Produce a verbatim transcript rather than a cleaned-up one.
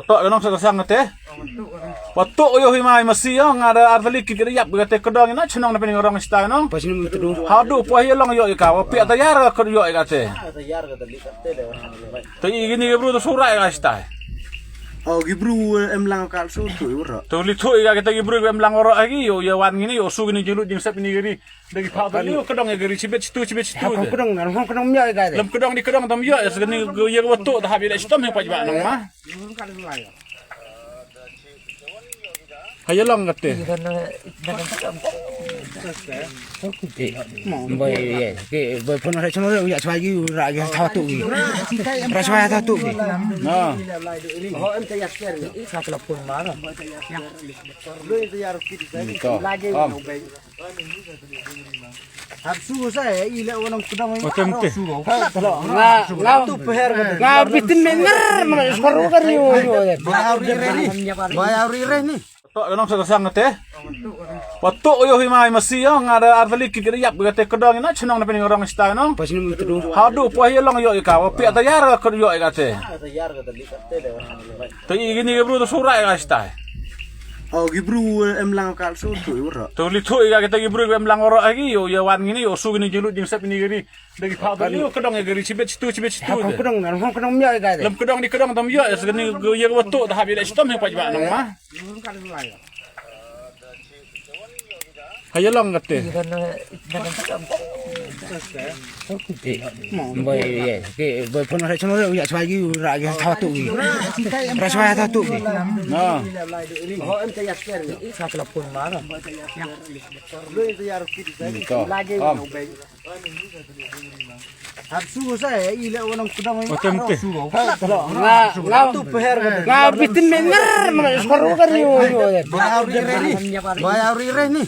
To ka nong sa ka sang te. Wa to yo hi mai masi yo nga da artali ki kiri yap ka te ka dong ina chnong na pening rong sta nong. Pas ni tu. Ha du po hi long yo ka wa pi ta yar ka yo ka te. To i gini bru to sura ka sta. Oh, ki bru em lang kal su tu ro. To li tu i ka te ki bru em lang ro agi yo ya wan gini yo su gini jilut jing sep ni giri. Dagi pha ba liu ka dong ya gari chibet chitu chibet chitu. Hong ka dong, hong ka dong mya ga de. Lam ka dong di ka dong tam ya, ya sagani ya wa to da habi da chitom he pajba nang ma. Haya long kate. Boy, ya, ke boy phone ra channel ra ya chwa gi ra ga tha tu gi. Ra chwa tha tu gi. Na. Sa ka la phone ma na. Ni to. Am. Hap su sa i le wonong kudang. Otem te. Nga nga tu peher. Nga bitin me ngar mana skor kar yo yo. Bayar ri re ni. Bayar ri re ni. To ka nong sa ka sang te. Wa to yo hi mai masi yo nga da artali ki kiri yap ka te ka dong ina chnong na pening rong sta nong. Pas ni tu. Ha du po hi long yo ka wa pi ta yar ka yo ka te. To i gini bru to sura ka sta. Oh, ki bru em lang kal su tu ro. To li tu i ka kita ki bru em lang ro agi yo ya wan gini yo su gini jilut jing sep ni gini. Dagi pha ba liu ka dong ya gari chibet chitu chibet chitu. Hong ka dong, hong ka dong mya ga de. Lam ka dong di ka dong tam ya sagani ya wa to da habi da chitom he pajba nang ma. Haya long kate. Boy, ya, ke boy phone ra channel ra ya chwa gi ra ga tha tu gi. Ra chwa tha tu gi. Na. Sa ka la phone ma na. Ni to. Am. Hap su sa i le wonong kudang. Otem te. Nga nga tu peher. Nga bitin me ngar mana skor kar yo yo. Bayar ri re ni. Bayar ri re ni.